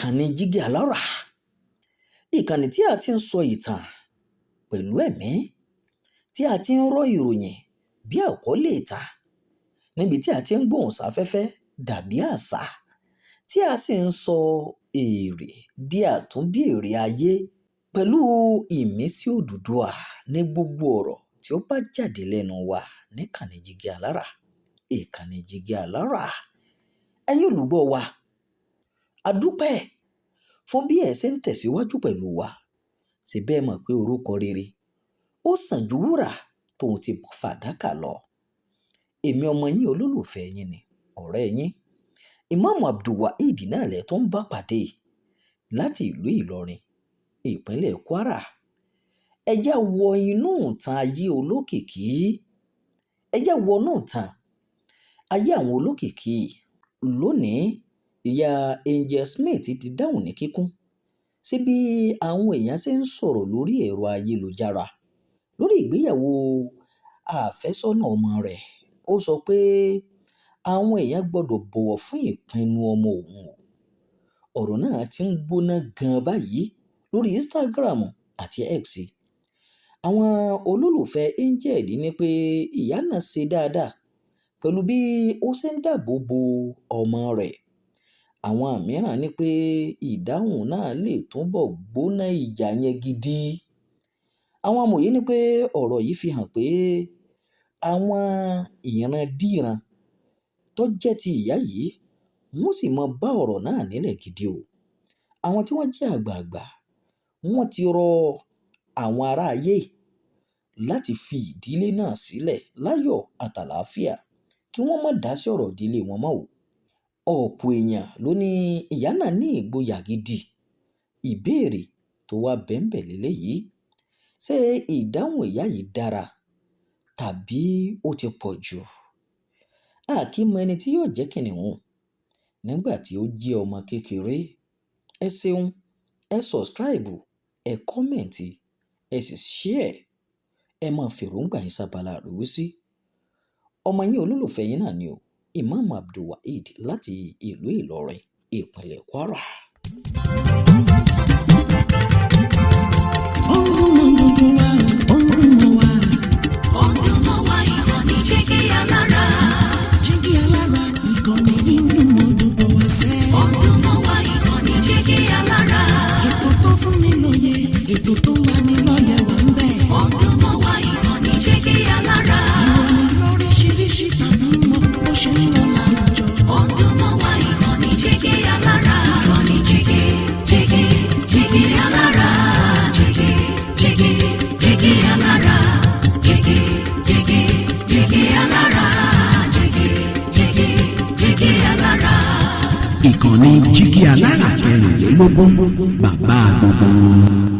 Ìkànnì Jígí Alára, ìkànnì tí a ti ń sọ ìtàn pẹ̀lú ẹ̀mí, tí a ti ń rọ ìròyìn bí àkọlé ìtàn, níbi tí a ti ń gbóhùn sáfẹ́fẹ́ dàbí àṣà, tí a sì ń sọ èrè di àtúnbí èrè ayé pẹ̀lú ìmísí Odùduwà ní gbogbo ọ̀rọ̀ tí ó bá jáde lẹ́nu wa níkànnì Jígí Alára, ìkànnì Jígí Alára. Ẹ̀yin olùgbọ́ wa, a dúpẹ́ fún bí ẹ ṣe ń tẹ̀síwájú pẹ̀lú wa. Ṣé bẹ́ẹ̀ mọ̀ pé orúkọ rere ó sàn ju wúrà tóun ti fàdákà lọ? Èmi ọmọ yín, olólùfẹ́ yín ni, ọ̀rẹ́ yín, Ìmáàmù Abdulwaheed náà lẹ̀ tó ń bá pàdé láti ìlú Ìlọrin, ìpínlẹ̀ Kwara. Ẹ já wọ inú ìtàn ayé olókìkí. Ẹ já wọnú ìtàn ayé àwọn olókìkí. Lónìí, ìyá Angel Smith ti dáhùn ní kíkún sí bí àwọn èèyàn ṣe ń sọ̀rọ̀ lórí ẹ̀rọ ayélujára lórí ìgbéyàwó àfẹ́sọ́nà ọmọ rẹ̀. Ó sọ pé àwọn èèyàn gbọ́dọ̀ bọ̀wọ̀ fún ìpinnu ọmọ òun. Ọ̀rọ̀ náà ti ń gbóná gan-an báyìí lórí Instagram àti X. Àwọn olólùfẹ́ Angel ní pé ìyá náà ṣe dáadáa pẹ̀lú bí ó ṣe ń dáàbò bo ọmọ rẹ̀. Àwọn mìíràn ní pé ìdáhùn náà lè túbọ̀ gbóná ìjà yẹn gidi. Àwọn amòye ní pé ọ̀rọ̀ yìí fi hàn pé àwọn ìrandíran tó jẹ́ ti ìyá yìí wọ́n sì máa bá ọ̀rọ̀ náà nílẹ̀ gidi o. Àwọn tí wọ́n jẹ́ àgbààgbà wọ́n ti rọ àwọn ará ayé láti fi ìdílé náà sílẹ̀ láyọ̀ àtàlàáfíà, kí wọ́n má dá sí ọ̀rọ̀ ìdílé wọn mọ́ o. Ọ̀pọ̀ èèyàn ló ní ìyá náà ní ìgboyà gidi. Ìbéèrè tó wá bẹ́ńbẹ̀ lélẹ́yìí: ṣé ìdáhùn ìyá yìí dára tàbí ó ti pọ̀ jù? A kì í mọ ẹni tí yóò jẹ́ kìnìún nígbà tí ó jẹ́ ọmọ kékeré. Ẹ ṣeun, ẹ subscribe, ẹ comment, ẹ sì share. Ẹ máa fèròǹgbà yín sábàlá àríwísí. Ọmọ yín, olólùfẹ́ yín náà ni o, Imam Abdulwaheed láti ìlú Ìlọrin, ìpínlẹ̀ Kwara. Ó ń dún mọ́ gbogbo wa, ó ń dún mọ́ wa. Ó ń dún mọ́ wa, ìkànnì Jígí Alára. Jígí Alára, ìkànnì yìí ń dún mọ́ gbogbo wa sẹ́. Ó ń dún mọ́ wa, ìkànnì Jígí Alára. Ètò tó fún ni lóye, ètò tó ń lani lọ́yẹ̀ wà ń bẹ̀. Ó ń dún mọ́ wa, ìkànnì Jígí Alára. Ìròyìn lóríṣiríṣi tàbí mọ bó ṣe ń lọ láwùjọ. Ó ń dún mọ́ wa, ìkànnì Jígí Alára. Ìkànnì Jígí, Jígí, Jígí Alára. Jígí, Jígí, Jígí Alára. Jígí, Jígí, Jígí Alára. Jígí, Jígí, Jígí Alára. Ìkànnì Jígí Alára 24, bàbá gbogbo wọn.